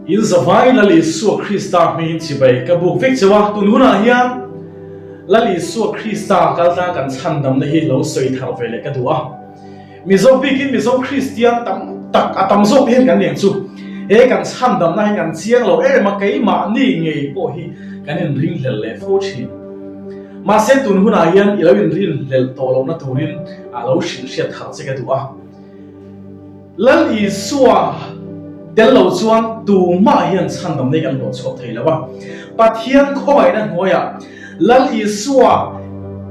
In zavai Lal Isua Krista hmingin chibai ka buk vek cheu a, tun hunah hian Lal Isua Krista kaltlang kan chhandamna hi lo sawi thar ve leh ka duh a. Mizo bikin Mizo Kristian tam tak a tam zawk te hian kan nen chu he kan chhandamna hi kan chiang lo em em a, keimahni ngei pawh hi kan inringhlel leh fo thin. Mahse tun hunah hian i lo inrinhlel tawh lohna turin a lo hrilh hriat thar che ka duh a. Lal Isua tel lo chuan tumah hian chhandamna hi kan hlawh chhuak thei lo a. Pathian khawngaihna hnuaiah Lal Isua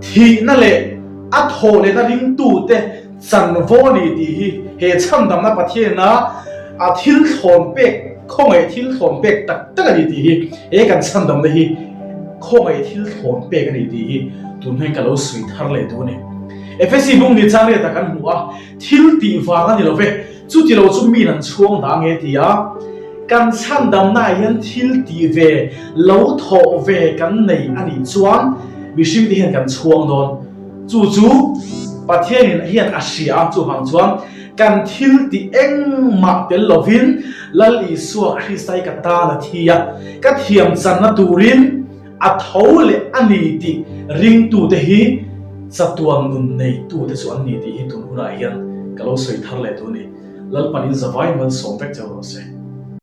thihna leh a thawh lehna ringtute chanvo a ni tih hi he chhandamna Pathianina a thil thlawn pek, khawngaih thil thlawn pek tak tak a ni tih hi he kan chhandamna hi khawngaih thil thlawn pek a ni tih hi tun hnuaiin ka lo sawi thar leh duh a ni. Efesi bung ni chang riatah kan hmu a. Thil tih vang a ni lo ve, chuti lo chu min an chhuang dah nge ti a, kan chhandamnaah hian thil tih ve, lo thawh ve kan nei a nih chuan mihring te hian kan chhuang dawn. Chu chu Pathianin hian a hria a, chuvang chuan kan thil tih engmah tel lovin Lal Isua Krista hi ka tan a thi a, ka thiam channa turin, A tho leh a ni tih ringtute hi chatuan nun neitute chu an ni tih hi tun hunah hian ka lo sawi thar leh duh a ni. Lalpan in zavai malsawm vek cheu rawh se.